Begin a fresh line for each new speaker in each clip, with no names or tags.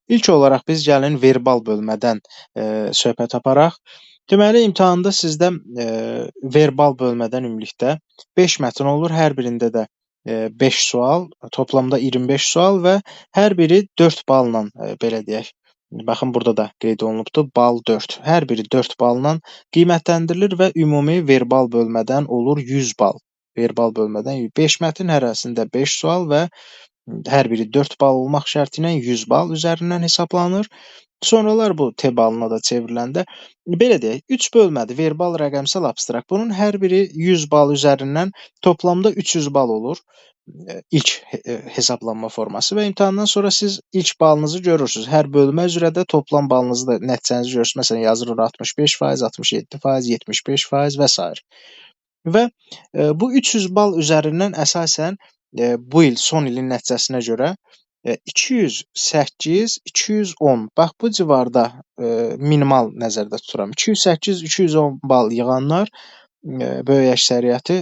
İlk olaraq biz gəlin verbal bölmədən söhbət aparaq. Deməli, imtahanda sizdə verbal bölmədən ümumilikdə 5 mətn olur. Hər birində də 5 sual, toplamda 25 sual və hər biri 4 balla, belə deyək. Baxın, burada da qeyd olunubdur, bal 4. Hər biri 4 balla qiymətləndirilir və ümumi verbal bölmədən olur 100 bal. Verbal bölmədən 5 mətn, hərəsində 5 sual və hər biri 4 bal olmaq şərti ilə 100 bal üzərindən hesablanır. Sonralar bu T balına da çevriləndə, belə deyək, 3 bölmədir, verbal, rəqəmsal, abstrakt. Bunun hər biri 100 bal üzərindən toplamda 300 bal olur ilk hesablanma forması və imtahandan sonra siz ilk balınızı görürsünüz. Hər bölmə üzrə də toplam balınızı da, nəticənizi görürsünüz. Məsələn, yazır 65%, 67%, 75% və s. Və bu 300 bal üzərindən əsasən bu il son ilin nəticəsinə görə 208, 210, bax bu civarda minimal nəzərdə tuturam. 208, 210 bal yığanlar, böyük əksəriyyəti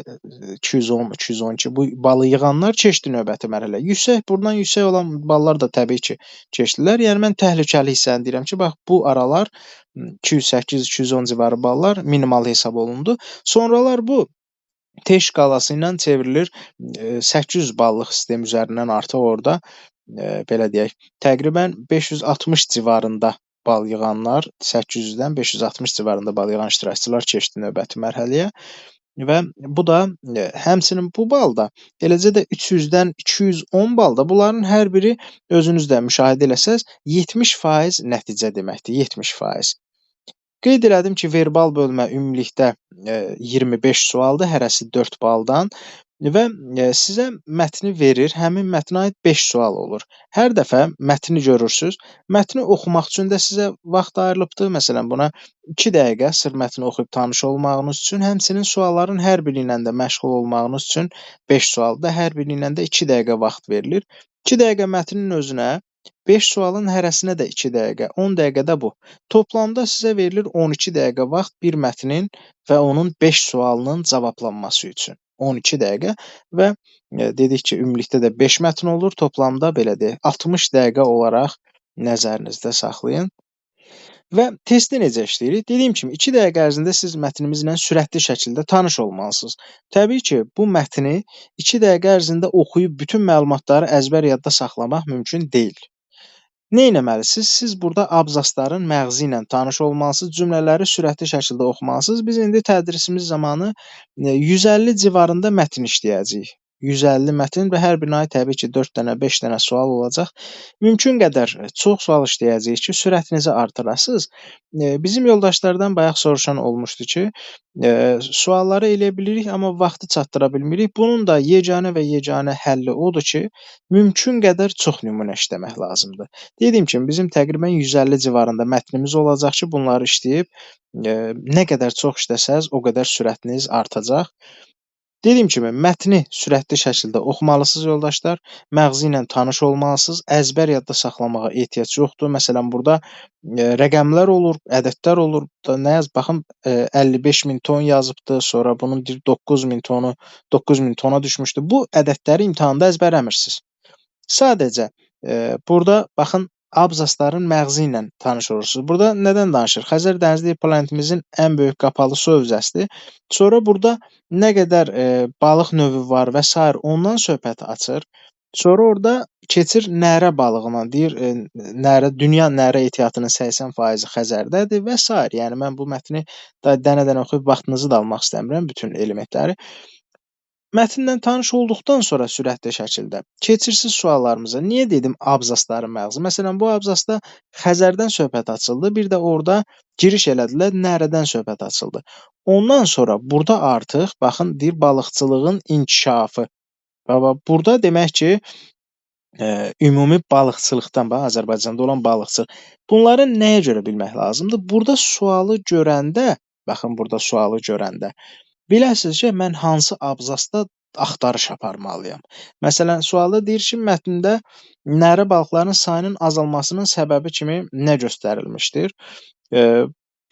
210, 212 bu balı yığanlar keçdi növbəti mərhələ. Yüksək, buradan yüksək olan ballar da təbii ki, keçdilər. Yəni mən təhlükəli hissəni deyirəm ki, bax bu aralar 208, 210 civarı ballar minimal hesab olundu. Sonralar bu T şkalası ilə çevrilir 800 ballıq sistem üzərindən artıq orada belə deyək, təqribən 560 civarında bal yığanlar, 800-dən 560 civarında bal yığan iştirakçılar keçdi növbəti mərhələyə və bu da həmçinin bu balda, eləcə də 300-dən 210 balda bunların hər biri özünüz də müşahidə eləsəz 70% nəticə deməkdir, 70%. Qeyd elədim ki, verbal bölmə ümumilikdə 25 sualdır, hərəsi 4 baldan və sizə mətni verir, həmin mətnə aid 5 sual olur. Hər dəfə mətni görürsünüz, mətni oxumaq üçün də sizə vaxt ayrılıbdır. Məsələn, buna 2 dəqiqə sırf mətni oxuyub tanış olmağınız üçün, həmçinin sualların hər biri ilə də məşğul olmağınız üçün 5 sualda hər biri ilə də 2 dəqiqə vaxt verilir. 2 dəqiqə mətnin özünə, 5 sualın hərəsinə də 2 dəqiqə, 10 dəqiqə də bu. Toplamda sizə verilir 12 dəqiqə vaxt bir mətnin və onun 5 sualının cavablanması üçün. 12 dəqiqə və dedik ki, ümumilikdə də 5 mətn olur. Toplamda belə deyək, 60 dəqiqə olaraq nəzərinizdə saxlayın. Və testi necə işləyirik? Dediyim kimi, 2 dəqiqə ərzində siz mətnimizlə sürətli şəkildə tanış olmalısınız. Təbii ki, bu mətni 2 dəqiqə ərzində oxuyub bütün məlumatları əzbər yadda saxlamaq mümkün deyil. Nə etməlisiniz? Siz burada abzasların məğzi ilə tanış olmalısınız, cümlələri sürətli şəkildə oxumalısınız. Biz indi tədrisimiz zamanı 150 civarında mətn işləyəcəyik. 150 mətn və hər birinə aid təbii ki, 4 dənə, 5 dənə sual olacaq. Mümkün qədər çox sual işləyəcəyik ki, sürətinizi artırasınız. Bizim yoldaşlardan bayaq soruşan olmuşdu ki, sualları eləyə bilirik, amma vaxtı çatdıra bilmirik. Bunun da yeganə və yeganə həlli odur ki, mümkün qədər çox nümunə işləmək lazımdır. Dediyim kimi, bizim təqribən 150 civarında mətnimiz olacaq ki, bunları işləyib, nə qədər çox işləsəz, o qədər sürətiniz artacaq. Dediyim kimi, mətni sürətli şəkildə oxumalısınız yoldaşlar, məğzi ilə tanış olmalısınız, əzbər yadda saxlamağa ehtiyac yoxdur. Məsələn, burada rəqəmlər olur, ədədlər olur. Nə yaz? Baxın, 55.000 ton yazıbdır, sonra bunun 9.000 tonu, 9.000 tona düşmüşdür. Bu ədədləri imtahanda əzbərləmirsiniz. Sadəcə burada baxın, abzasların məğzi ilə tanış olursunuz. Burada nədən danışır? Xəzər dənizi planetimizin ən böyük qapalı su hövzəsidir. Sonra burada nə qədər balıq növü var və s. ondan söhbət açır. Sonra orada keçir nərə balığına, deyir, nərə, dünya nərə ehtiyatının 80% Xəzərdədir və s. Yəni mən bu mətni dənə-dənə oxuyub vaxtınızı da almaq istəmirəm, bütün elementləri. Mətnlə tanış olduqdan sonra sürətli şəkildə keçirsiz suallarımıza. Niyə dedim abzasların məğzi? Məsələn, bu abzasda Xəzərdən söhbət açıldı, bir də orada giriş elədilər, nərədən söhbət açıldı. Ondan sonra burada artıq, baxın, deyir, balıqçılığın inkişafı. Baba, burada demək ki, ümumi balıqçılıqdan, bax, Azərbaycanda olan balıqçılıq. Bunları nəyə görə bilmək lazımdır? Burada sualı görəndə, baxın, burada sualı görəndə, biləsiniz ki, mən hansı abzasda axtarış aparmalıyam. Məsələn, sualda deyir ki, mətndə nərə balıqlarının sayının azalmasının səbəbi kimi nə göstərilmişdir?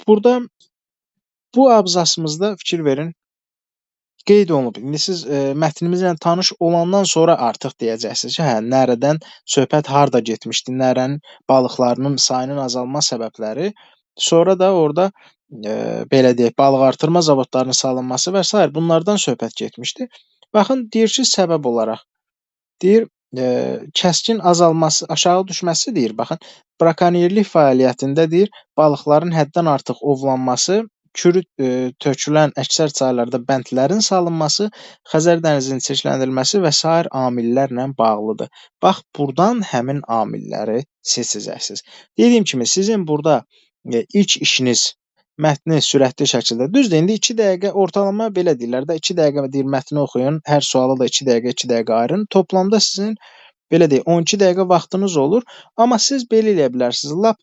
Burada bu abzasımızda fikir verin. Qeyd olunub. İndi siz mətnimizlə tanış olandan sonra artıq deyəcəksiniz ki, hə, nərədən söhbət harda getmişdi, nərənin balıqlarının sayının azalma səbəbləri, sonra da orada belə deyək, balıq artırma zavodlarının salınması və s. bunlardan söhbət getmişdi. Baxın, deyir ki, səbəb olaraq, deyir, kəskin azalması, aşağı düşməsi deyir, baxın, brakonyerlik fəaliyyətində deyir, balıqların həddən artıq ovlanması, kürü tökülən əksər çaylarda bəndlərin salınması, Xəzər dənizinin çirkləndirilməsi və sair amillərlə bağlıdır. Bax, buradan həmin amilləri seçəcəksiniz. Dediyim kimi, sizin burada ilk işiniz mətni sürətli şəkildə, düzdür, indi 2 dəqiqə ortalama belə deyirlər də, 2 dəqiqə deyir mətni oxuyun, hər suala da 2 dəqiqə, 2 dəqiqə ayırın. Toplamda sizin, belə deyək, 12 dəqiqə vaxtınız olur, amma siz belə eləyə bilərsiniz, lap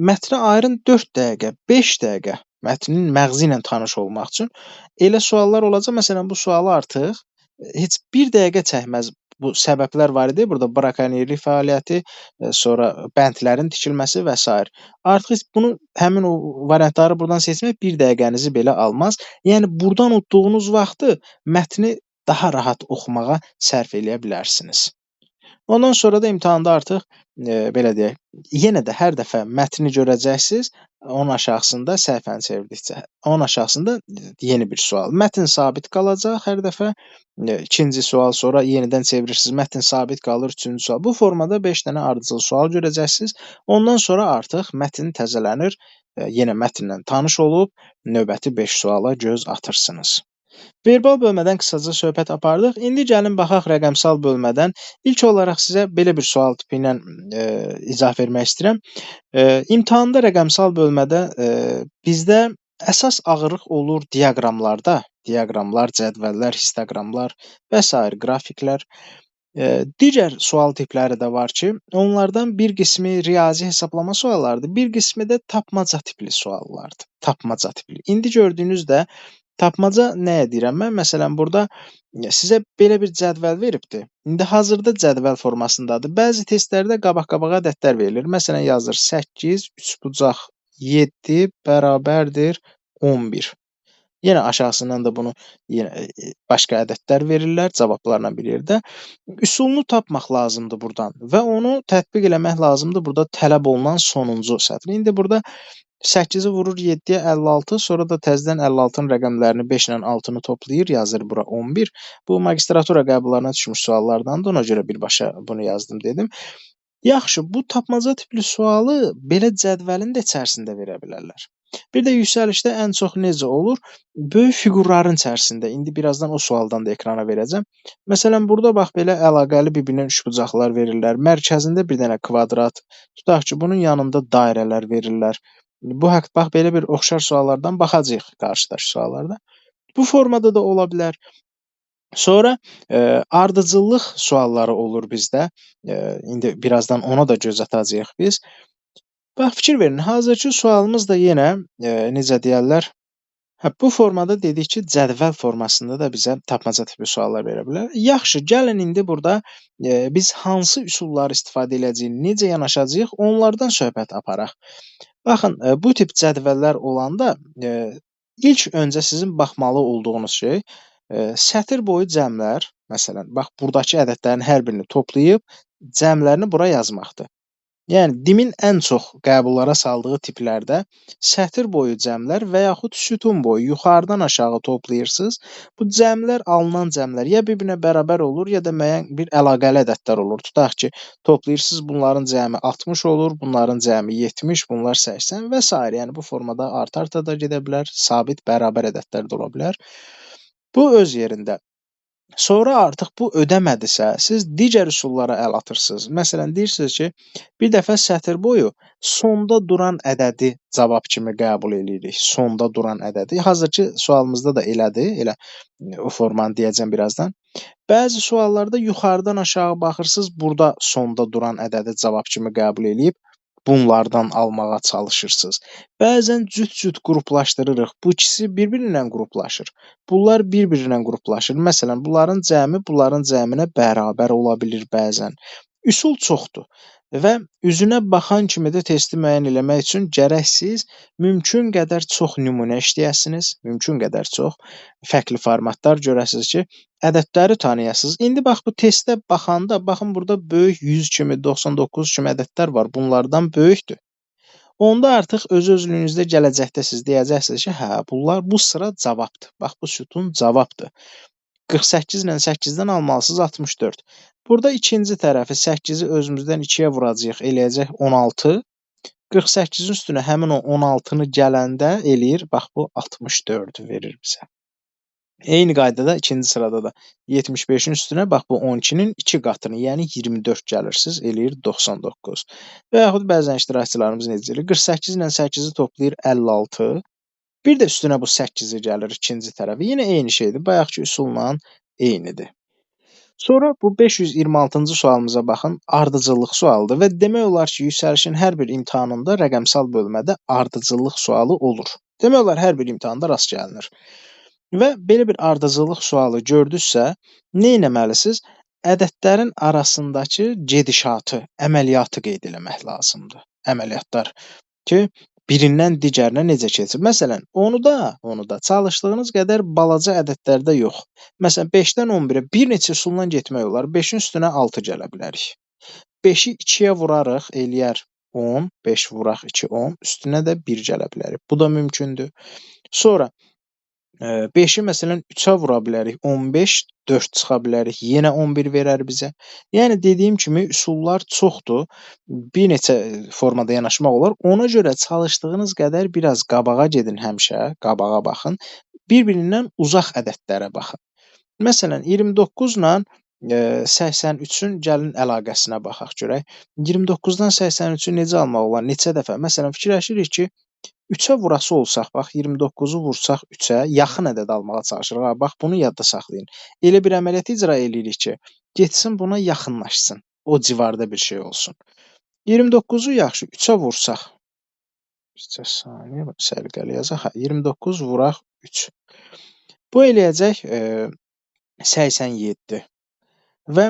mətni ayırın 4 dəqiqə, 5 dəqiqə mətnin məğzi ilə tanış olmaq üçün. Elə suallar olacaq, məsələn, bu sualı artıq heç 1 dəqiqə çəkməz. Bu səbəblər var idi, burada brakonyerlik fəaliyyəti, sonra bəndlərin tikilməsi və s. Artıq heç bunu, həmin o variantları buradan seçmək 1 dəqiqənizi belə almaz. Yəni, buradan utduğunuz vaxtı mətni daha rahat oxumağa sərf eləyə bilərsiniz. Ondan sonra da imtahanda artıq, belə deyək, yenə də hər dəfə mətni görəcəksiniz, onun aşağısında səhifəni çevirdikcə, onun aşağısında yeni bir sual. Mətn sabit qalacaq hər dəfə, ikinci sual, sonra yenidən çevirirsiniz, mətn sabit qalır, üçüncü sual. Bu formada 5 dənə ardıcıl sual görəcəksiniz. Ondan sonra artıq mətn təzələnir, yenə mətnlə tanış olub, növbəti 5 suala göz atırsınız. Verbal bölmədən qısaca söhbət apardıq. İndi gəlin baxaq rəqəmsal bölmədən. İlk olaraq sizə belə bir sual tipi ilə izah vermək istəyirəm. İmtahanda rəqəmsal bölmədə bizdə əsas ağırlıq olur diaqramlarda. Diaqramlar, cədvəllər, histogramlar və sair qrafiklər. Digər sual tipləri də var ki, onlardan bir qismi riyazi hesablama suallarıdır, bir qismi də tapmaca tipli suallardır. Tapmaca tipli. İndi gördüyünüzdə tapmaca nəyə deyirəm mən? Məsələn, burada sizə belə bir cədvəl veribdir. İndi hazırda cədvəl formasındadır. Bəzi testlərdə qabaq-qabağa ədədlər verilir. Məsələn, yazır 8, 3,7 bərabərdir 11. Yenə aşağısından da bunu yenə başqa ədədlər verirlər, cavablarla bir yerdə. Üsulunu tapmaq lazımdır buradan və onu tətbiq eləmək lazımdır burada tələb olunan sonuncu sətr. İndi burada 8-i vurur 7-yə 56, sonra da təzədən 56-nın rəqəmlərini 5 ilə 6-nı toplayır, yazır bura 11. Bu magistratura qəbullarına düşmüş suallardandır, ona görə birbaşa bunu yazdım dedim. Yaxşı, bu tapmaca tipli sualı belə cədvəlin də içərisində verə bilərlər. Bir də yüksəlişdə ən çox necə olur? Böyük fiqurların içərisində. İndi birazdan o sualdan da ekrana verəcəm. Məsələn, burada bax belə əlaqəli bir-birinə üçbucaqlar verirlər. Mərkəzində bir dənə kvadrat. Tutaq ki, bunun yanında dairələr verirlər. Bu haqq bax belə bir oxşar suallardan baxacağıq qarşıdakı suallarda. Bu formada da ola bilər. Sonra ardıcıllıq sualları olur bizdə. İndi birazdan ona da göz atacağıq biz. Bax, fikir verin, hazırki sualımız da yenə, necə deyərlər, bu formada dedik ki, cədvəl formasında da bizə tapmaca tipi suallar verə bilər. Yaxşı, gəlin indi burada biz hansı üsulları istifadə edəcəyik, necə yanaşacağıq, onlardan söhbət aparaq. Baxın, bu tip cədvəllər olanda ilk öncə sizin baxmalı olduğunuz şey sətir boyu cəmlər, məsələn, bax, buradakı ədədlərin hər birini toplayıb cəmlərini bura yazmaqdır. Yəni, DİM-in ən çox qəbullara saldığı tiplərdə sətir boyu cəmlər və yaxud sütun boyu yuxarıdan aşağı toplayırsınız. Bu cəmlər, alınan cəmlər ya bir-birinə bərabər olur, ya da müəyyən bir əlaqəli ədədlər olur. Tutaq ki, toplayırsınız, bunların cəmi 60 olur, bunların cəmi 70, bunlar 80 və s. Yəni, bu formada arta-arta da gedə bilər, sabit bərabər ədədlər də ola bilər. Bu öz yerində. Sonra artıq bu ödəmədisə, siz digər üsullara əl atırsınız. Məsələn, deyirsiniz ki, bir dəfə sətir boyu sonda duran ədədi cavab kimi qəbul eləyirik. Sonda duran ədədi. Hazırki sualımızda da elədir. Elə o formanı deyəcəm birazdan. Bəzi suallarda yuxarıdan aşağı baxırsınız, burada sonda duran ədədi cavab kimi qəbul eləyib bunlardan almağa çalışırsınız. Bəzən cüt-cüt qruplaşdırırıq. Bu ikisi bir-birinlə qruplaşır. Bunlar bir-birinlə qruplaşır. Məsələn, bunların cəmi bunların cəminə bərabər ola bilir bəzən. Üsul çoxdur. Və üzünə baxan kimi də testi müəyyən eləmək üçün gərək siz mümkün qədər çox nümunə işləyəsiniz, mümkün qədər çox fərqli formatlar görəsiniz ki, ədədləri tanıyasınız. İndi bax bu testə baxanda, baxın burada böyük 100 kimi, 99 kimi ədədlər var, bunlardan böyükdür. Onda artıq öz-özlüyünüzdə gələcəkdə siz deyəcəksiniz ki, hə, bunlar bu sıra cavabdır. Bax bu sütun cavabdır. 48 ilə 8-dən almalısınız 64. Burada ikinci tərəfi 8-i özümüzdən 2-yə vuracağıq, eləyəcək 16. 48-in üstünə həmin o 16-nı gələndə eləyir, bax bu 64-ü verir bizə. Eyni qaydada ikinci sırada da 75-in üstünə bax bu 12-nin 2 qatını, yəni 24 gəlirsiniz, eləyir 99. Və yaxud bəzən iştirakçılarımız necə eləyir? 48 ilə 8-i toplayır 56. Bir də üstünə bu 8-i gəlir ikinci tərəfi. Yenə eyni şeydir. Bayaqki üsulla eynidir. Sonra bu 526-cı sualımıza baxın. Ardıcıllıq sualıdır və demək olar ki, yüksəlişin hər bir imtahanında rəqəmsal bölmədə ardıcıllıq sualı olur. Demək olar hər bir imtahanda rast gəlinir. Və belə bir ardıcıllıq sualı gördünüzsə, nə etməlisiniz? Ədədlərin arasındakı gedişatı, əməliyyatı qeyd eləmək lazımdır. Əməliyyatlar ki, birindən digərinə necə keçir? Məsələn, onu da çalışdığınız qədər balaca ədədlərdə yox. Məsələn, 5-dən 11-ə bir neçə üsulla getmək olar. 5-in üstünə 6 gələ bilərik. 5-i 2-yə vurarıq, eləyər 10, 5 vuraq 2, 10, üstünə də 1 gələ bilərik. Bu da mümkündür. Sonra 5-i məsələn 3-ə vura bilərik, 15, 4 çıxa bilərik, yenə 11 verər bizə. Yəni, dediyim kimi, üsullar çoxdur, bir neçə formada yanaşmaq olar. Ona görə çalışdığınız qədər biraz qabağa gedin həmişə, qabağa baxın, bir-birindən uzaq ədədlərə baxın. Məsələn, 29 ilə 83-ün gəlin əlaqəsinə baxaq görək. 29-dan 83-ü necə almaq olar, neçə dəfə? Məsələn, fikirləşirik ki, 3-ə vurası olsaq, bax, 29-u vursaq 3-ə, yaxın ədəd almağa çalışırıq. Bax, bunu yadda saxlayın. Elə bir əməliyyat icra eləyirik ki, getsin buna yaxınlaşsın, o civarda bir şey olsun. 29-u yaxşı, 3-ə vursaq, bir saniyə, səliqəli yazaq, 29 vuraq 3. Bu eləyəcək 87 və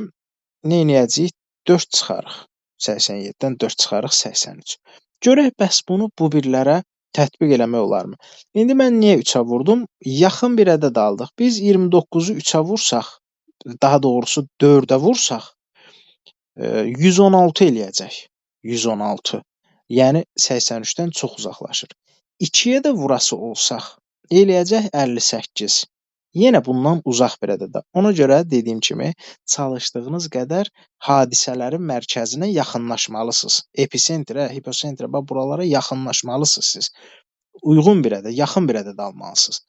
nə eləyəcəyik? 4 çıxarıq. 87-dən 4 çıxarıq, 83. Görək, bəs bunu bu birlərə tətbiq eləmək olarmı? İndi mən niyə 3-ə vurdum? Yaxın bir ədəd aldıq. Biz 29-u 3-ə vursaq, daha doğrusu 4-ə vursaq, 116 eləyəcək. 116. Yəni 83-dən çox uzaqlaşır. 2-yə də vurası olsaq, eləyəcək 58. Yenə bundan uzaq bir ədəd. Ona görə dediyim kimi, çalışdığınız qədər hadisələrin mərkəzinə yaxınlaşmalısınız. Episentrə, hiposentrə, bax buralara yaxınlaşmalısınız siz. Uyğun bir ədəd, yaxın bir ədəd almalısınız.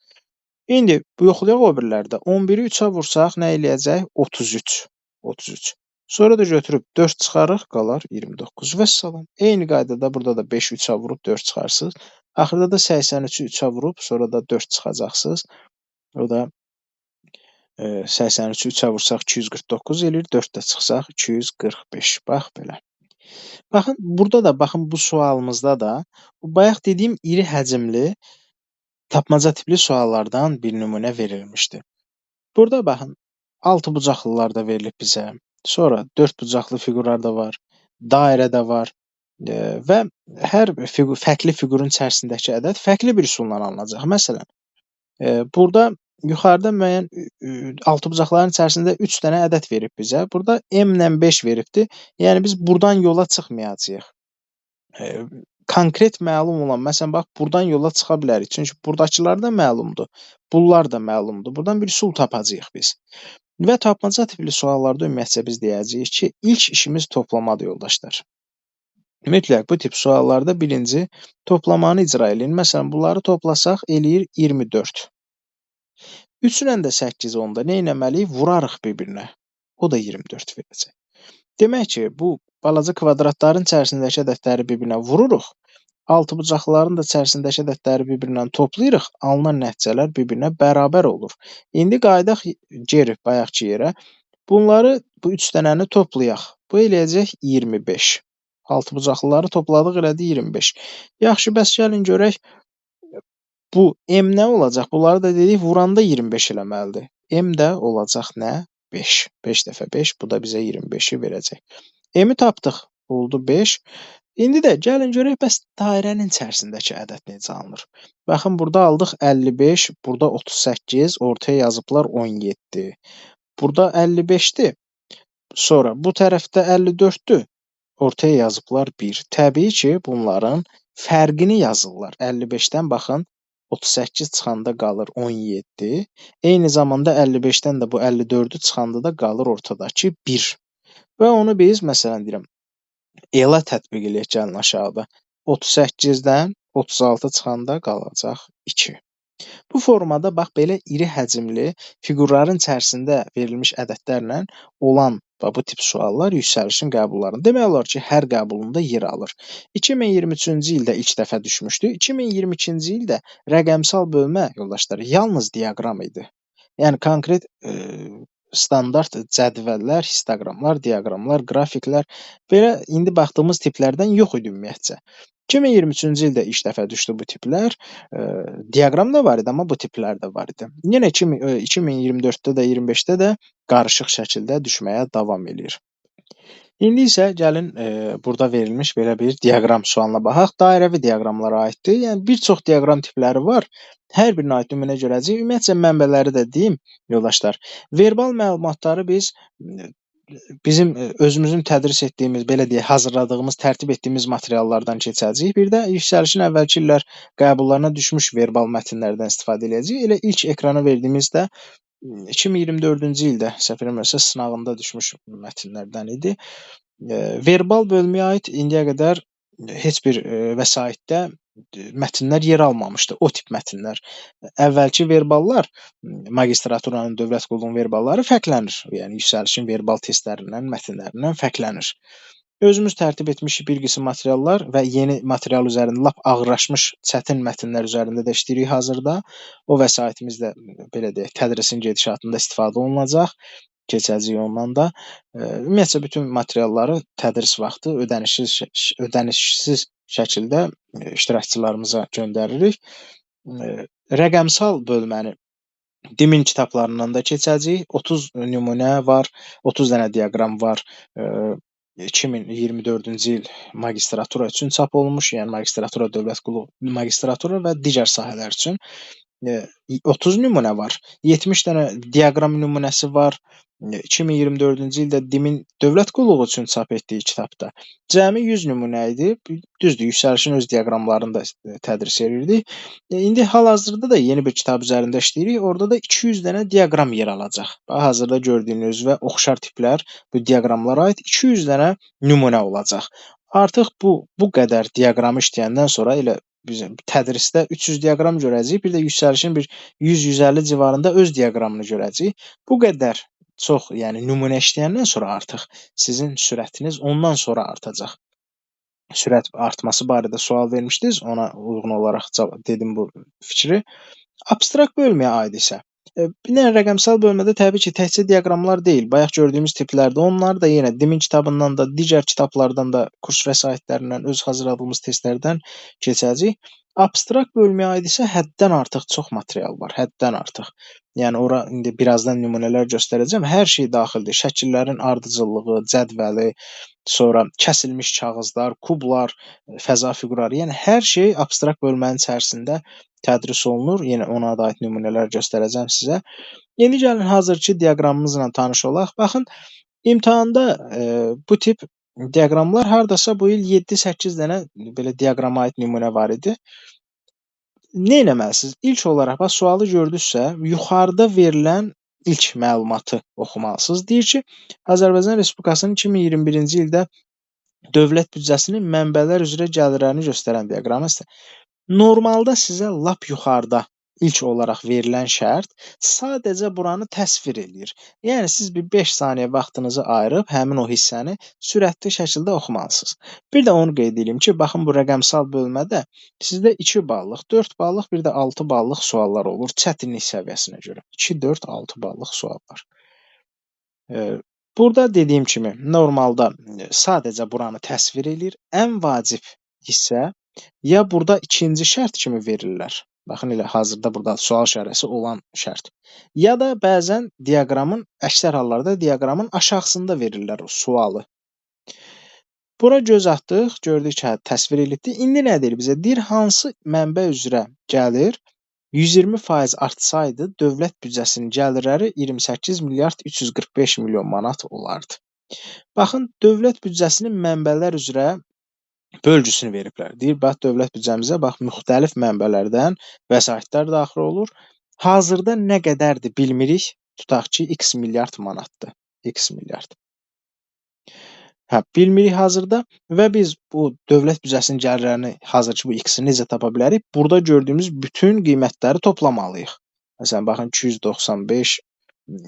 İndi yoxlayaq o birilərdə. 11-i 3-ə vursaq nə eləyəcək? 33. 33. Sonra da götürüb 4 çıxarıq, qalar 29. Vəssalam. Eyni qaydada burada da 5-i 3-ə vurub 4 çıxarsınız. Axırda da 83-ü 3-ə vurub, sonra da 4 çıxacaqsınız. O da 83-ü 3-ə vursaq 249 eləyir, 4 də çıxsaq 245. Bax belə. Baxın, burada da, baxın bu sualımızda da bayaq dediyim iri həcmli tapmaca tipli suallardan bir nümunə verilmişdi. Burada baxın, 6 bucaqlılar da verilib bizə. Sonra 4 bucaqlı fiqurlar da var, dairə də var və hər fərqli fiqurun içərisindəki ədəd fərqli bir üsulla alınacaq. Məsələn, burada yuxarıda müəyyən 6 bucaqların içərisində 3 dənə ədəd verib bizə. Burada M ilə 5 veribdir. Yəni, biz buradan yola çıxmayacağıq. Konkret məlum olan, məsələn, bax, buradan yola çıxa bilərik. Çünki buradakılar da məlumdur. Bunlar da məlumdur. Buradan bir üsul tapacağıq biz. Və tapmaca tipli suallarda ümumiyyətcə biz deyəcəyik ki, ilk işimiz toplamadır, yoldaşlar. Mütləq bu tip suallarda birinci toplamanı icra eləyin. Məsələn, bunları toplasaq eləyir 24. 3 ilə də 8 onda nə etməliyik? Vurarıq bir-birinə. O da 24 verəcək. Demək ki, bu balaca kvadratların içərisindəki ədədləri bir-birinə vururuq. 6 bucaqlıların da içərisindəki ədədləri bir-birinə toplayırıq. Alınan nəticələr bir-birinə bərabər olur. İndi qayıdaq geri, bayaqki yerə. Bunları, bu 3 dənəni toplayaq. Bu eləyəcək 25. 6 bucaqlıları topladıq, elədi 25. Yaxşı, bəs gəlin görək. Bu M nə olacaq? Bunları da dedik, vuranda 25 eləməlidir. M də olacaq nə? 5. 5 dəfə 5, bu da bizə 25-i verəcək. M-i tapdıq. Oldu 5. İndi də gəlin görək, bəs dairənin içərisindəki ədəd necə alınır? Baxın, burada aldıq 55, burada 38, ortaya yazıblar 17. Burada 55-dir, sonra bu tərəfdə 54-dür, ortaya yazıblar 1. Təbii ki, bunların fərqini yazırlar. 55-dən baxın, 38 çıxanda qalır 17. Eyni zamanda 55-dən də bu 54-ü çıxanda da qalır ortadakı 1. Və onu biz, məsələn deyirəm, elə tətbiq eləyək, gəlin aşağıda. 38-dən 36 çıxanda qalacaq 2. Bu formada bax belə iri həcmli fiqurların içərisində verilmiş ədədlərlə olan və bu tip suallar yüksəlişin qəbullarında demək olar ki, hər qəbulunda yer alır. 2023-cü ildə ilk dəfə düşmüşdü. 2022-ci ildə rəqəmsal bölmə yoldaşlar yalnız diaqram idi. Yəni konkret standart cədvəllər, histogramlar, diaqramlar, qrafiklər belə indi baxdığımız tiplərdən yox idi ümumiyyətcə. 2023-cü ildə ilk dəfə düşdü bu tiplər. Diaqram da var idi, amma bu tiplər də var idi. Yenə 2024-də də, 25-də də qarışıq şəkildə düşməyə davam eləyir. İndi isə gəlin burada verilmiş belə bir diaqram sualına baxaq. Dairəvi diaqramlara aiddir. Yəni bir çox diaqram tipləri var. Hər birinə aid nümunə görəcəyik. Ümumiyyətcə mənbələri də deyim yoldaşlar. Verbal məlumatları biz bizim özümüzün tədris etdiyimiz, belə deyək, hazırladığımız, tərtib etdiyimiz materiallardan keçəcəyik. Bir də yüksəlişin əvvəlki illər qəbullarına düşmüş verbal mətnlərdən istifadə edəcəyik. Elə ilk ekrana verdiyimizdə 2024-cü ildə səhv eləmirəmsə sınağında düşmüş mətnlərdən idi. Verbal bölməyə aid indiyə qədər heç bir vəsaitdə mətnlər yer almamışdı, o tip mətnlər. Əvvəlki verballar, magistraturanın, dövlət qulluğunun verbalları fərqlənir. Yəni yüksəlişin verbal testlərindən, mətnlərindən fərqlənir. Özümüz tərtib etmişik bir qism materiallar və yeni material üzərində lap ağırlaşmış çətin mətnlər üzərində də işləyirik hazırda. O vəsaitimiz də belə deyək, tədrisin gedişatında istifadə olunacaq. Keçəcəyik ondan da. Ümumiyyətcə bütün materialları tədris vaxtı ödənişsiz şəkildə iştirakçılarımıza göndəririk. Rəqəmsal bölməni DİM-in kitablarından da keçəcəyik. 30 nümunə var, 30 dənə diaqram var. 2024-cü il magistratura üçün çap olunmuş, yəni magistratura, dövlət qulluğu, magistratura və digər sahələr üçün 30 nümunə var. 70 dənə diaqram nümunəsi var. 2024-cü ildə DİM-in dövlət qulluğu üçün çap etdiyi kitabda cəmi 100 nümunə idi. Düzdür, yüksəlişin öz diaqramlarını da tədris edirdik. İndi hal-hazırda da yeni bir kitab üzərində işləyirik. Orada da 200 dənə diaqram yer alacaq. Hazırda gördüyünüz və oxşar tiplər bu diaqramlara aid 200 dənə nümunə olacaq. Artıq bu qədər diaqramı işləyəndən sonra elə bizim tədrisdə 300 diaqram görəcəyik. Bir də yüksəlişin bir 100-150 civarında öz diaqramını görəcəyik. Bu qədər çox, yəni nümunə işləyəndən sonra artıq sizin sürətiniz ondan sonra artacaq. Sürət artması barədə sual vermişdiniz, ona uyğun olaraq dedim bu fikri. Abstrakt bölməyə aid isə, bir dənə rəqəmsal bölmədə təbii ki, təkcə diaqramlar deyil, bayaq gördüyümüz tiplərdə onlar da yenə DİM-in kitabından da, digər kitablardan da, kurs vəsaitlərindən, öz hazırladığımız testlərdən keçəcəyik. Abstrakt bölməyə aid isə həddən artıq çox material var, həddən artıq. Yəni ora indi birazdan nümunələr göstərəcəm. Hər şey daxildir. Şəkillərin ardıcıllığı, cədvəli, sonra kəsilmiş kağızlar, kublar, fəza fiqurları, yəni hər şey abstrakt bölmənin içərisində tədris olunur. Yenə ona da aid nümunələr göstərəcəm sizə. İndi gəlin hazırki diaqramımızla tanış olaq. Baxın, imtahanda bu tip diaqramlar hardasa bu il 7-8 dənə belə diaqrama aid nümunə var idi. Nə etməlisiniz? İlk olaraq bax sualı gördünüzsə, yuxarıda verilən ilk məlumatı oxumalısınız. Deyir ki, Azərbaycan Respublikasının 2021-ci ildə dövlət büdcəsinin mənbələr üzrə gəlirlərini göstərən diaqramı. Normalda sizə lap yuxarıda ilk olaraq verilən şərt sadəcə buranı təsvir eləyir. Yəni siz bir 5 saniyə vaxtınızı ayırıb həmin o hissəni sürətli şəkildə oxumalısınız. Bir də onu qeyd edeyim ki, baxın bu rəqəmsal bölmədə sizdə 2 ballıq, 4 ballıq, bir də 6 ballıq suallar olur çətinlik səviyyəsinə görə. 2, 4, 6 ballıq suallar. Burada dediyim kimi normalda sadəcə buranı təsvir eləyir. Ən vacib hissə ya burada ikinci şərt kimi verirlər. Baxın elə hazırda burada sual işarəsi olan şərt. Ya da bəzən diaqramın, əksər hallarda diaqramın aşağısında verirlər o sualı. Bura göz atdıq, gördük ki, hə, təsvir elibdir. İndi nə deyir bizə? Deyir, hansı mənbə üzrə gəlir 120% artsaydı, dövlət büdcəsinin gəlirləri 28 milyard 345 milyon manat olardı. Baxın, dövlət büdcəsinin mənbələr üzrə bölgüsünü veriblər. Deyir, bax, dövlət büdcəmizə bax, müxtəlif mənbələrdən vəsaitlər daxil olur. Hazırda nə qədərdir bilmirik. Tutaq ki, x milyard manatdır. X milyard. Hə, bilmirik hazırda və biz bu dövlət büdcəsinin gəlirlərini hazırki bu x-i necə tapa bilərik? Burada gördüyümüz bütün qiymətləri toplamalıyıq. Məsələn, baxın 295,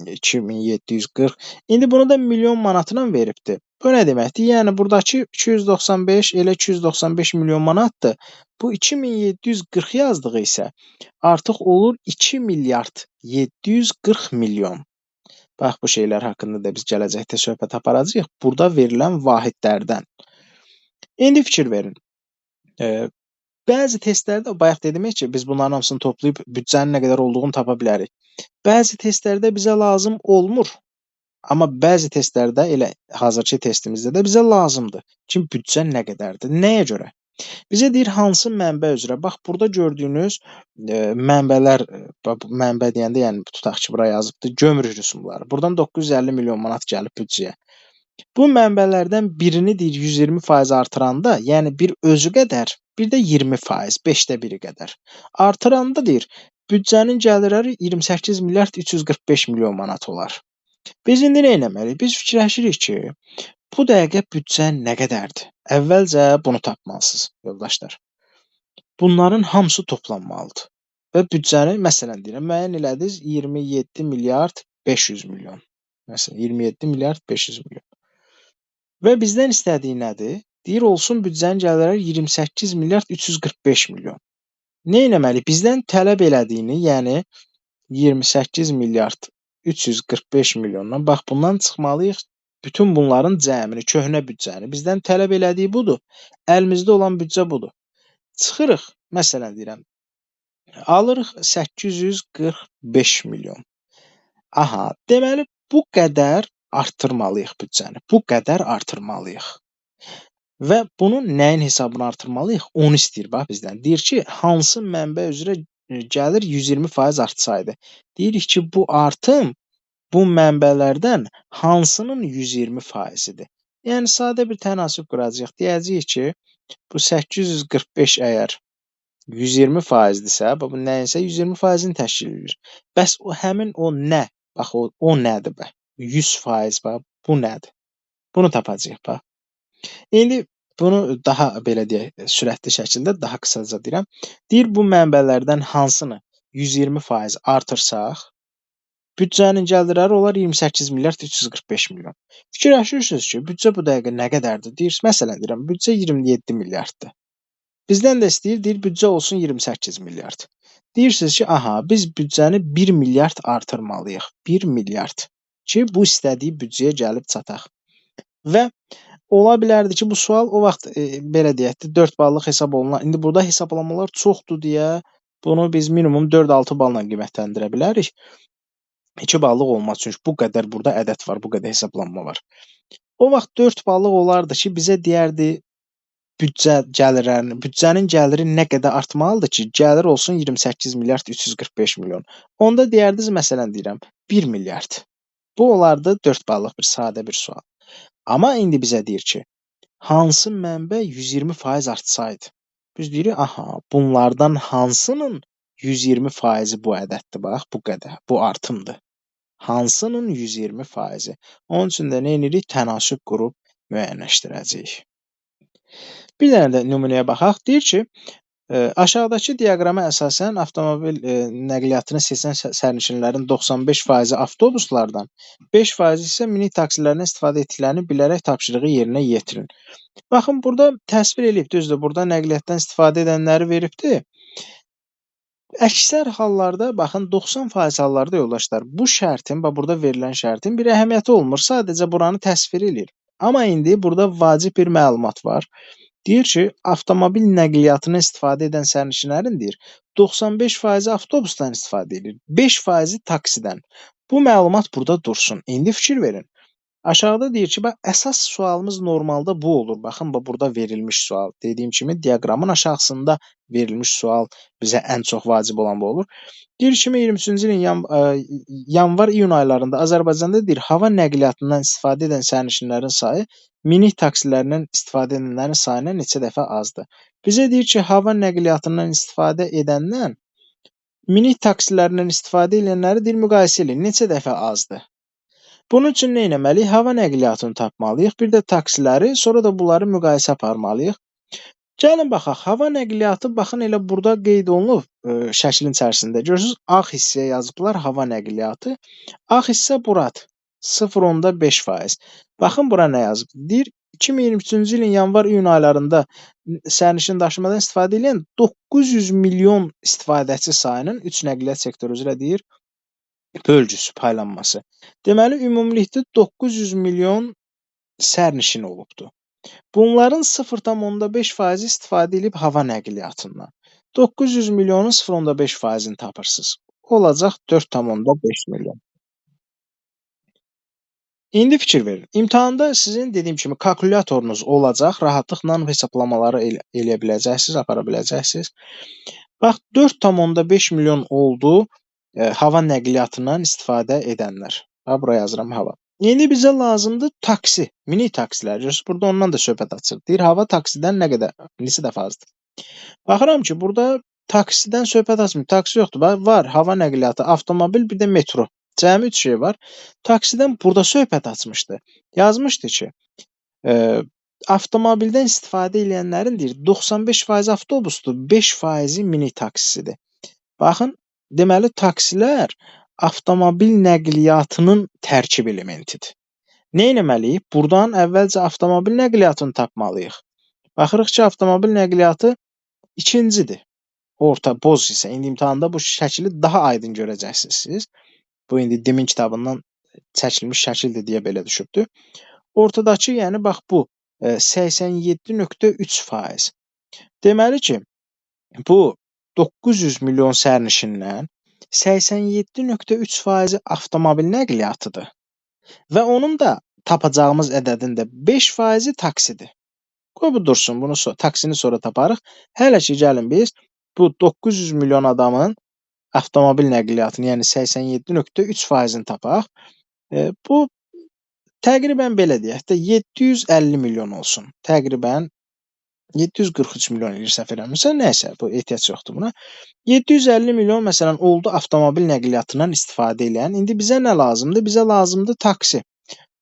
2740. İndi bunu da milyon manatla veribdir. Bu nə deməkdir? Yəni buradakı 295 elə 295 milyon manatdır. Bu 2740 yazdığı isə artıq olur 2 milyard 740 milyon. Bax, bu şeylər haqqında da biz gələcəkdə söhbət aparacağıq. Burada verilən vahidlərdən. İndi fikir verin. Bəzi testlərdə, bayaq dedim ki, biz bunların hamısını toplayıb büdcənin nə qədər olduğunu tapa bilərik. Bəzi testlərdə bizə lazım olmur. Amma bəzi testlərdə, elə hazırki testimizdə də bizə lazımdır ki, büdcə nə qədərdir, nəyə görə? Bizə deyir, hansı mənbə üzrə? Bax, burada gördüyünüz mənbələr, mənbə deyəndə, yəni tutaq ki, bura yazıbdır, gömrük rüsumları. Buradan 950 milyon manat gəlib büdcəyə. Bu mənbələrdən birini deyir 120% artıranda, yəni bir özü qədər, bir də 20%, 5də biri qədər. Artıranda deyir, büdcənin gəlirləri 28 milyard 345 milyon manat olar. Biz indi nə etməliyik? Biz fikirləşirik ki, bu dəqiqə büdcə nə qədərdir? Əvvəlcə bunu tapmalısınız, yoldaşlar. Bunların hamısı toplanmalıdır. Və büdcəni, məsələn deyirəm, müəyyən elədiniz 27 milyard 500 milyon. Məsələn, 27 milyard 500 milyon. Və bizdən istədiyi nədir? Deyir, olsun büdcənin gəlirləri 28 milyard 345 milyon. Nə etməliyik? Bizdən tələb elədiyini, yəni 28 milyard 345 milyondan, bax, bundan çıxmalıyıq bütün bunların cəmini, köhnə büdcəni. Bizdən tələb elədiyi budur. Əlimizdə olan büdcə budur. Çıxırıq, məsələn deyirəm, alırıq 845 milyon. Aha, deməli, bu qədər artırmalıyıq büdcəni. Bu qədər artırmalıyıq. Və bunu nəyin hesabına artırmalıyıq? Onu istəyir, bax, bizdən. Deyir ki, hansı mənbə üzrə gəlir 120% artsaydı. Deyirik ki, bu artım bu mənbələrdən hansının 120%-idir? Yəni, sadə bir tənasüb quracağıq. Deyəcəyik ki, bu 845 əgər 120%-dirsə, bu nəyinsə 120%-ni təşkil edir. Bəs o həmin o nə? Bax, o nədir bə? 100% bax, bu nədir? Bunu tapacağıq, bax. İndi bunu daha belə deyək, sürətli şəkildə daha qısaca deyirəm. Deyir, bu mənbələrdən hansını 120% artırsaq, büdcənin gəlirləri olar 28 milyard 345 milyon. Fikirləşirsiniz ki, büdcə bu dəqiqə nə qədərdir? Deyir, məsələn deyirəm, büdcə 27 milyarddır. Bizdən də istəyir, deyir, büdcə olsun 28 milyard. Deyirsiniz ki, aha, biz büdcəni 1 milyard artırmalıyıq. 1 milyard ki, bu istədiyi büdcəyə gəlib çataq. Və ola bilərdi ki, bu sual o vaxt belə deyək də 4 ballıq hesab olunan. İndi burada hesablamalar çoxdur deyə bunu biz minimum 4-6 balla qiymətləndirə bilərik. 2 ballıq olmaz, çünki bu qədər burada ədəd var, bu qədər hesablanma var. O vaxt 4 ballıq olardı ki, bizə deyərdi büdcə gəlirlərini, büdcənin gəliri nə qədər artmalıdır ki, gəlir olsun 28 milyard 345 milyon. Onda deyərdiniz, məsələn deyirəm, 1 milyard. Bu olardı 4 ballıq bir sadə bir sual. Amma indi bizə deyir ki, hansı mənbə 120% artsaydı? Biz deyirik, aha, bunlardan hansının 120%-i bu ədəddir, bax, bu qədər, bu artımdır. Hansının 120%-i? Onun üçün də nə edirik? Tənasüb qurub müəyyənləşdirəcəyik. Bir dənə də nümunəyə baxaq. Deyir ki, aşağıdakı diaqrama əsasən avtomobil nəqliyyatını seçən sərnişinlərin 95%-i avtobuslardan, 5% isə minik taksilərdən istifadə etdiklərini bilərək tapşırığı yerinə yetirin. Baxın, burada təsvir eləyib, düzdür, burada nəqliyyatdan istifadə edənləri veribdir. Əksər hallarda, baxın, 90% hallarda yoldaşlar, bu şərtin, bax burada verilən şərtin bir əhəmiyyəti olmur. Sadəcə buranı təsvir eləyir. Amma indi burada vacib bir məlumat var. Deyir ki, avtomobil nəqliyyatını istifadə edən sərnişinlərin deyir, 95% avtobusdan istifadə edir, 5% taksidən. Bu məlumat burada dursun. İndi fikir verin. Aşağıda deyir ki, bax, əsas sualımız normalda bu olur. Baxın, burada verilmiş sual. Dediyim kimi, diaqramın aşağısında verilmiş sual bizə ən çox vacib olan bu olur. Deyir, 2023-cü ilin yanvar-iyun aylarında Azərbaycanda deyir, hava nəqliyyatından istifadə edən sərnişinlərin sayı minik taksilərindən istifadə edənlərin sayından neçə dəfə azdır? Bizə deyir ki, hava nəqliyyatından istifadə edəndən minik taksilərindən istifadə edənləri deyir, müqayisə eləyin, neçə dəfə azdır? Bunun üçün nə etməliyik? Hava nəqliyyatını tapmalıyıq, bir də taksiləri, sonra da bunları müqayisə aparmalıyıq. Gəlin baxaq, hava nəqliyyatı, baxın elə burada qeyd olunub şəklin içərisində. Görürsünüz, ağ hissəyə yazıblar hava nəqliyyatı. Ağ hissə buradır, 0,5%. Baxın, bura nə yazıb? Deyir, 2023-cü ilin yanvar-iyun aylarında sərnişin daşımadan istifadə edən 900 milyon istifadəçi sayının 3 nəqliyyat sektoru üzrə deyir, bölgüsü, paylanması. Deməli, ümumilikdə 900 milyon sərnişin olubdur. Bunların 0,5% istifadə edib hava nəqliyyatından. 900 milyonun 0,5%-ni tapırsınız. Olacaq 4,5 milyon. İndi fikir verin. İmtahanda sizin dediyim kimi kalkulyatorunuz olacaq. Rahatlıqla hesablamaları eləyə biləcəksiniz, apara biləcəksiniz. Bax, 4,5 milyon oldu hava nəqliyyatından istifadə edənlər. Bax, bura yazıram hava. İndi bizə lazımdır taksi, minik taksilər. Görürsünüz, burada ondan da söhbət açır. Deyir, hava taksidən nə qədər, neçə dəfə azdır? Baxıram ki, burada taksidən söhbət açmır. Taksi yoxdur. Bax, var hava nəqliyyatı, avtomobil, bir də metro. Cəmi 3 şey var. Taksidən burada söhbət açmışdı. Yazmışdı ki, avtomobildən istifadə edənlərin deyir, 95% avtobusdur, 5% minik taksisidir. Baxın, deməli, taksilər avtomobil nəqliyyatının tərkib elementidir. Nə etməliyik? Buradan əvvəlcə avtomobil nəqliyyatını tapmalıyıq. Baxırıq ki, avtomobil nəqliyyatı ikincidir. Orta, boz hissə. İndi imtahanda bu şəkili daha aydın görəcəksiniz siz. Bu, indi DİM-in kitabından çəkilmiş şəkildir deyə belə düşübdür. Ortadakı, yəni bax bu 87,3%. Deməli ki, bu 900 milyon sərnişindən 87,3% avtomobil nəqliyyatıdır və onun da tapacağımız ədədin də 5% taksidir. Qoy bu dursun, bunu taksini sonra taparıq. Hələ ki, gəlin biz bu 900 milyon adamın avtomobil nəqliyyatını, yəni 87,3%-ni tapaq. Bu təqribən belə deyək də 750 milyon olsun. Təqribən 743 milyon eləyir səhv eləmirsə, nəysə, bu ehtiyac yoxdur buna. 750 milyon məsələn oldu avtomobil nəqliyyatından istifadə eləyən. İndi bizə nə lazımdır? Bizə lazımdır taksi.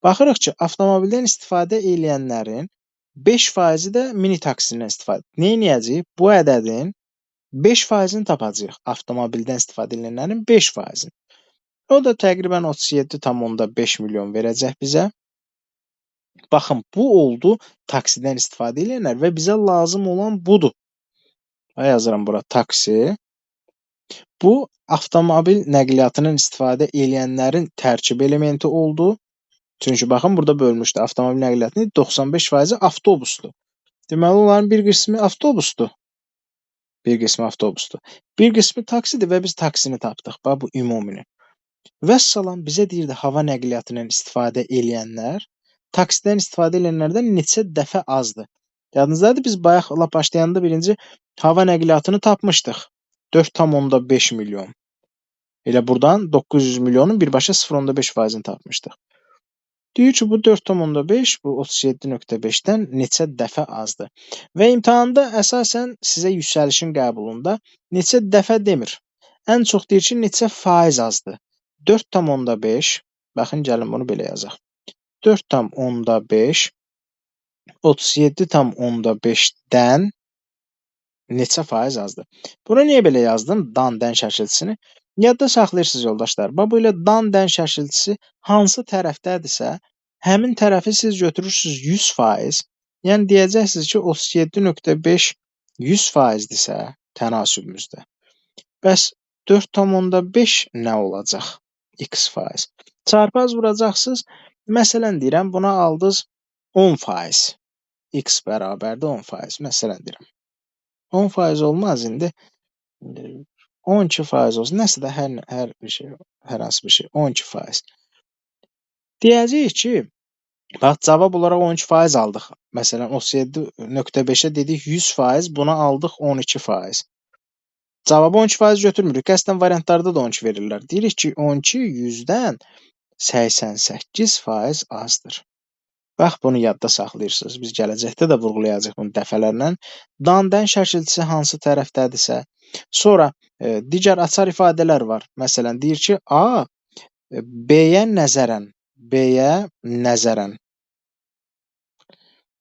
Baxırıq ki, avtomobildən istifadə eləyənlərin 5%-i də mini taksindən istifadə. Nə edəcəyik? Bu ədədin 5%-ni tapacağıq. Avtomobildən istifadə edənlərin 5%-ni. O da təqribən 37,5 milyon verəcək bizə. Baxın, bu oldu taksidən istifadə edənlər və bizə lazım olan budur. Yazıram bura taksi. Bu, avtomobil nəqliyyatının istifadə edənlərin tərkib elementi oldu. Çünki baxın, burada bölmüşdü. Avtomobil nəqliyyatının 95% avtobusdur. Deməli, onların bir qismi avtobusdur. Bir qismi avtobusdur. Bir qismi taksidir və biz taksini tapdıq. Bax, bu ümumini. Vəssalam, bizə deyirdi hava nəqliyyatından istifadə eləyənlər taksidən istifadə edənlərdən neçə dəfə azdır. Yadınızdadır, biz bayaq lap başlayanda birinci hava nəqliyyatını tapmışdıq. 4,5 milyon. Elə buradan 900 milyonun birbaşa 0,5%-ni tapmışdıq. Deyir ki, bu 4,5, bu 37,5-dən neçə dəfə azdır. Və imtahanda əsasən sizə yüksəlişin qəbulunda neçə dəfə demir. Ən çox deyir ki, neçə faiz azdır. 4,5, baxın, gəlin bunu belə yazaq. 4,5, 37,5-dən neçə faiz azdır? Bunu niyə belə yazdım? Dan-dən şəkilçisini. Yadda saxlayırsınız yoldaşlar. Bax, bu ilə dan-dən şəkilçisi hansı tərəfdədirsə, həmin tərəfi siz götürürsünüz 100%. Yəni, deyəcəksiniz ki, 37,5 100%-dirsə tənasübümüzdə. Bəs 4,5 nə olacaq? X faiz. Çarpaz vuracaqsınız. Məsələn deyirəm, buna aldınız 10%. X bərabərdir 10%. Məsələn deyirəm. 10% olmaz indi. 12% olsun. Nəsə də hər bir şey, hər hansı bir şey. 12%. Deyəcəyik ki, Bax, cavab olaraq 12% aldıq. Məsələn, 37,5-ə dedik 100%, buna aldıq 12%. Cavabı 12% götürmürük. Qəsdən variantlarda da 12 verirlər. Deyirik ki, 12 100-dən 88% azdır. Bax, bunu yadda saxlayırsınız. Biz gələcəkdə də vurğulayacağıq bunu dəfələrlə. Dan-dən şəkilçisi hansı tərəfdədirsə. Sonra digər açar ifadələr var. Məsələn, deyir ki, A B-yə nəzərən, B-yə nəzərən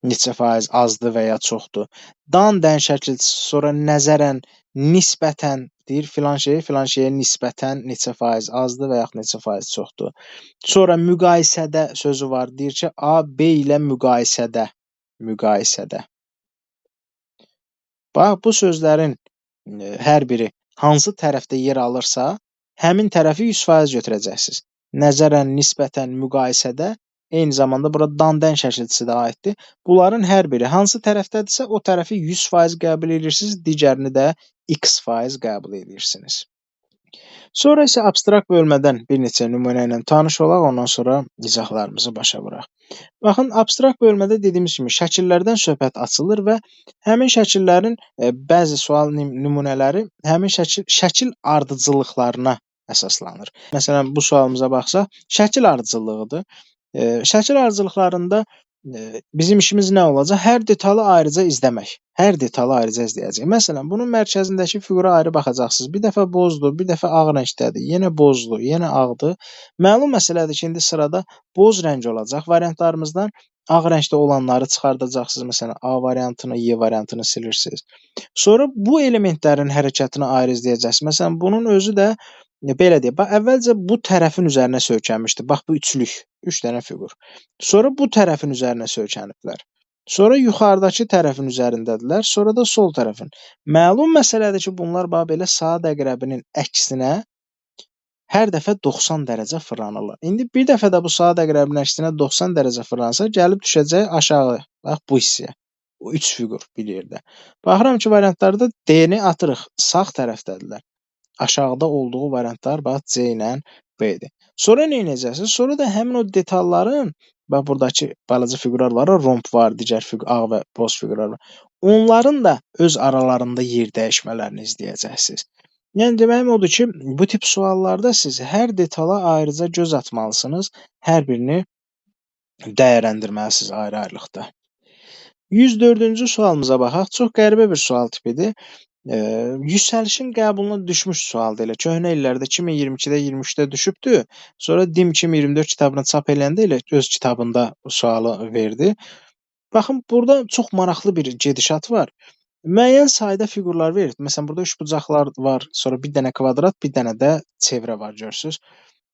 neçə faiz azdır və ya çoxdur. Dan-dən şəkilçisi, sonra nəzərən, nisbətən deyir filan şeyə, filan şeyə nisbətən neçə faiz azdır və yaxud neçə faiz çoxdur. Sonra müqayisədə sözü var. Deyir ki, A B ilə müqayisədə, müqayisədə. Bax, bu sözlərin hər biri hansı tərəfdə yer alırsa, həmin tərəfi 100% götürəcəksiniz. Nəzərən, nisbətən, müqayisədə, eyni zamanda bura dan-dən şəkilçisi də aiddir. Bunların hər biri hansı tərəfdədirsə, o tərəfi 100% qəbul edirsiniz, digərini də x faiz qəbul edirsiniz. Sonra isə abstrakt bölmədən bir neçə nümunə ilə tanış olaq, ondan sonra izahlarımızı başa vuraq. Baxın, abstrakt bölmədə dediyimiz kimi şəkillərdən söhbət açılır və həmin şəkillərin bəzi sual nümunələri həmin şəkil ardıcıllıqlarına əsaslanır. Məsələn, bu sualımıza baxsaq, şəkil ardıcıllığıdır. Şəkil ardıcıllıqlarında bizim işimiz nə olacaq? Hər detalı ayrıca izləmək. Hər detalı ayrıca izləyəcəyik. Məsələn, bunun mərkəzindəki fiqura ayrı baxacaqsınız. Bir dəfə bozdur, bir dəfə ağ rəngdədir, yenə bozdur, yenə ağdır. Məlum məsələdir ki, indi sırada boz rəng olacaq. Variantlarımızdan ağ rəngdə olanları çıxardacaqsınız. Məsələn, A variantını, Y variantını silirsiniz. Sonra bu elementlərin hərəkətini ayrı izləyəcəksiniz. Məsələn, bunun özü də belə deyək, bax, əvvəlcə bu tərəfin üzərinə söykənmişdi. Bax, bu üçlük, 3 dənə fiqur. Sonra bu tərəfin üzərinə söykəniblər. Sonra yuxarıdakı tərəfin üzərindədirlər, sonra da sol tərəfin. Məlum məsələdir ki, bunlar bax belə saat əqrəbinin əksinə hər dəfə 90 dərəcə fırlanırlar. İndi bir dəfə də bu saat əqrəbinin əksinə 90 dərəcə fırlansa, gəlib düşəcək aşağı, bax bu hissəyə. O 3 fiqur bir yerdə. Baxıram ki, variantlarda D-ni atırıq, sağ tərəfdədirlər. Aşağıda olduğu variantlar bax C ilə B-dir. Sonra nə edəcəksiniz? Sonra da həmin o detalların, bax buradakı balaca fiqurlar var, romb var, digər ağ və boz fiqurlar var. Onların da öz aralarında yer dəyişmələrini izləyəcəksiniz. Yəni deməyim odur ki, bu tip suallarda siz hər detala ayrıca göz atmalısınız, hər birini dəyərləndirməlisiniz ayrı-ayrılıqda. 104-cü sualımıza baxaq. Çox qəribə bir sual tipidir. Yüksəlişin qəbuluna düşmüş sualdır elə. Köhnə illərdə 2022-də, 23-də düşübdü. Sonra DİM 2024 kitabını çap eləyəndə elə öz kitabında sualı verdi. Baxın, burada çox maraqlı bir gedişat var. Müəyyən sayda fiqurlar verir. Məsələn, burada üçbucaqlar var, sonra bir dənə kvadrat, bir dənə də çevrə var, görürsünüz.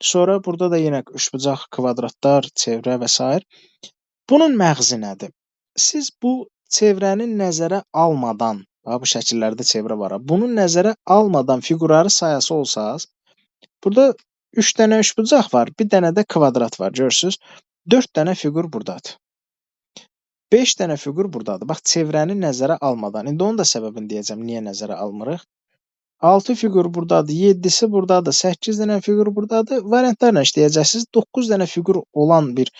Sonra burada da yenə üçbucaq, kvadratlar, çevrə və sair. Bunun məğzi nədir? Siz bu çevrəni nəzərə almadan, bax, bu şəkillərdə çevrə var. Bunu nəzərə almadan fiqurları sayası olsaz, burada 3 dənə üçbucaq var, bir dənə də kvadrat var, görürsünüz. 4 dənə fiqur buradadır. 5 dənə fiqur buradadır. Bax, çevrəni nəzərə almadan. İndi onun da səbəbini deyəcəm, niyə nəzərə almırıq. 6 fiqur buradadır, 7-si buradadır, 8 dənə fiqur buradadır. Variantlarla işləyəcəksiniz. 9 dənə fiqur olan bir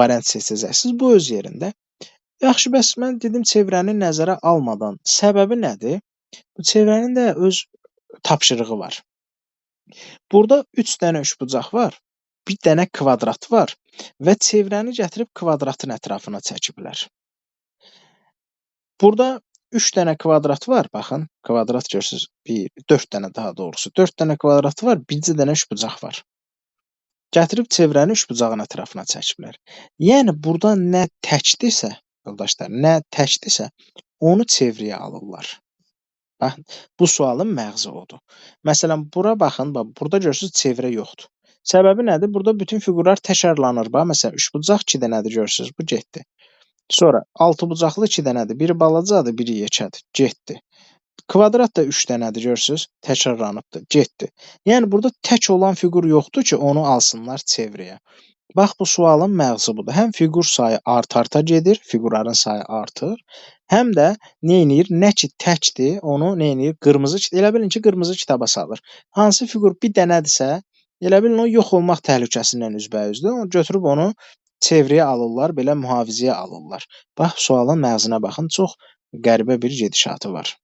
variant seçəcəksiniz. Bu öz yerində. Yaxşı, bəs mən dedim çevrəni nəzərə almadan. Səbəbi nədir? Bu çevrənin də öz tapşırığı var. Burada 3 dənə üçbucaq var, bir dənə kvadrat var və çevrəni gətirib kvadratın ətrafına çəkiblər. Burada 3 dənə kvadrat var, baxın, kvadrat görürsünüz, 1, 4 dənə daha doğrusu, 4 dənə kvadrat var, bircə dənə üçbucaq var. Gətirib çevrəni üçbucağın ətrafına çəkiblər. Yəni, burada nə təkdirsə, yoldaşlar, nə təkdirsə, onu çevriyə alırlar. Bax, bu sualın məğzi odur. Məsələn, bura baxın, bax, burada görürsünüz, çevrə yoxdur. Səbəbi nədir? Burada bütün fiqurlar təkrarlanır. Bax, məsələn, üçbucaq 2 dənədir, görürsünüz, bu getdi. Sonra altıbucaqlı 2 dənədir, biri balacadır, biri yekədir, getdi. Kvadrat da 3 dənədir, görürsünüz, təkrarlanıbdır, getdi. Yəni, burada tək olan fiqur yoxdur ki, onu alsınlar çevriyə. Bax, bu sualın məğzi budur. Həm fiqur sayı art-arta gedir, fiqurların sayı artır, həm də nə eləyir? Nə ki təkdir, onu nə eləyir? Qırmızı, elə bilin ki, qırmızı kitaba salır. Hansı fiqur bir dənədirsə, elə bilin o yox olmaq təhlükəsindən üzbəüzdür. Onu götürüb onu çevriyə alırlar, belə mühafizəyə alırlar. Bax, sualın məğzinə baxın, çox qəribə bir gedişatı var.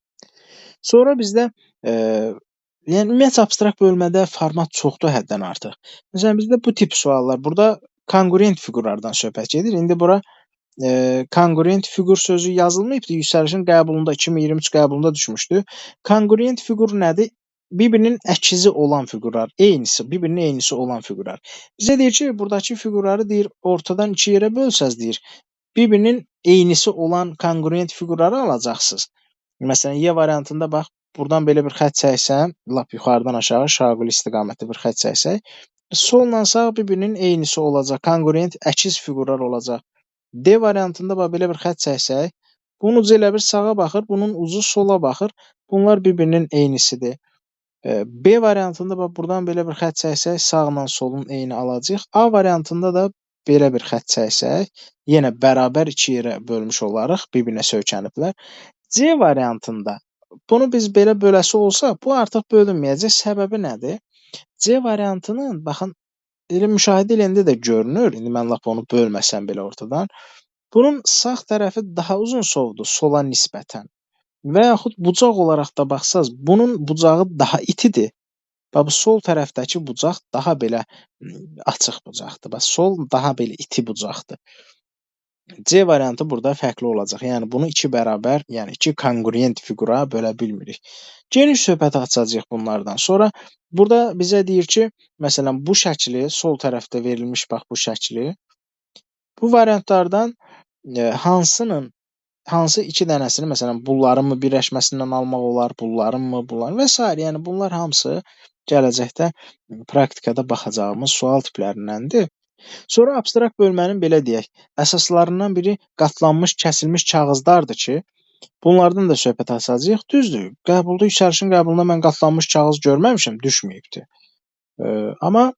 Sonra bizdə yəni ümumiyyətcə abstrakt bölmədə format çoxdur həddən artıq. Məsələn, bizdə bu tip suallar, burada konqruent fiqurlardan söhbət gedir. İndi bura konqruent fiqur sözü yazılmayıbdır. Yüksəlişin qəbulunda 2023 qəbulunda düşmüşdü. Konqruent fiqur nədir? Bir-birinin əkizi olan fiqurlar, eynisi, bir-birinin eynisi olan fiqurlar. Bizə deyir ki, buradakı fiqurları deyir, ortadan iki yerə bölsəz deyir, bir-birinin eynisi olan konqruent fiqurları alacaqsınız. Məsələn, Y variantında bax, buradan belə bir xətt çəksəm, lap yuxarıdan aşağı şaquli istiqamətdə bir xətt çəksək, solla sağ bir-birinin eynisi olacaq, konqruent əkiz fiqurlar olacaq. D variantında bax, belə bir xətt çəksək, bunun ucu elə bir sağa baxır, bunun ucu sola baxır. Bunlar bir-birinin eynisidir. B variantında bax, buradan belə bir xətt çəksək, sağla solun eyni alacağıq. A variantında da belə bir xətt çəksək, yenə bərabər iki yerə bölmüş olarıq, bir-birinə söykəniblər. C variantında bunu biz belə böləsi olsa, bu artıq bölünməyəcək. Səbəbi nədir? C variantının, baxın, elə müşahidə eləyəndə də görünür, indi mən lap onu bölməsəm belə ortadan, bunun sağ tərəfi daha uzunsovdur sola nisbətən. Və yaxud bucaq olaraq da baxsaz, bunun bucağı daha itidir. Bax, bu sol tərəfdəki bucaq daha belə açıq bucaqdır. Bax, sol daha belə iti bucaqdır. C variantı burada fərqli olacaq. Yəni, bunu iki bərabər, yəni iki konqruent fiqura bölə bilmirik. Geniş söhbət açacağıq bunlardan. Sonra burada bizə deyir ki, məsələn, bu şəkli, sol tərəfdə verilmiş bax bu şəkli, bu variantlardan hansı iki dənəsini, məsələn, bunların mı birləşməsindən almaq olar, bunların mı, bunların və s. Yəni, bunlar hamısı gələcəkdə praktikada baxacağımız sual tiplərindəndir. Sonra abstrakt bölmənin, belə deyək, əsaslarından biri qatlanmış, kəsilmiş kağızlardır ki, bunlardan da söhbət açacağıq. Düzdür, qəbulda, yüksəlişin qəbulunda mən qatlanmış kağız görməmişəm, düşməyibdir. Amma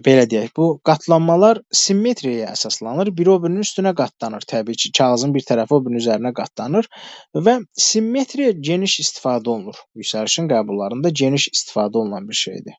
belə deyək, bu qatlanmalar simmetriyaya əsaslanır, biri o birinin üstünə qatlanır. Təbii ki, kağızın bir tərəfi o birinin üzərinə qatlanır və simmetriya geniş istifadə olunur. Yüksəlişin qəbullarında geniş istifadə olunan bir şeydir.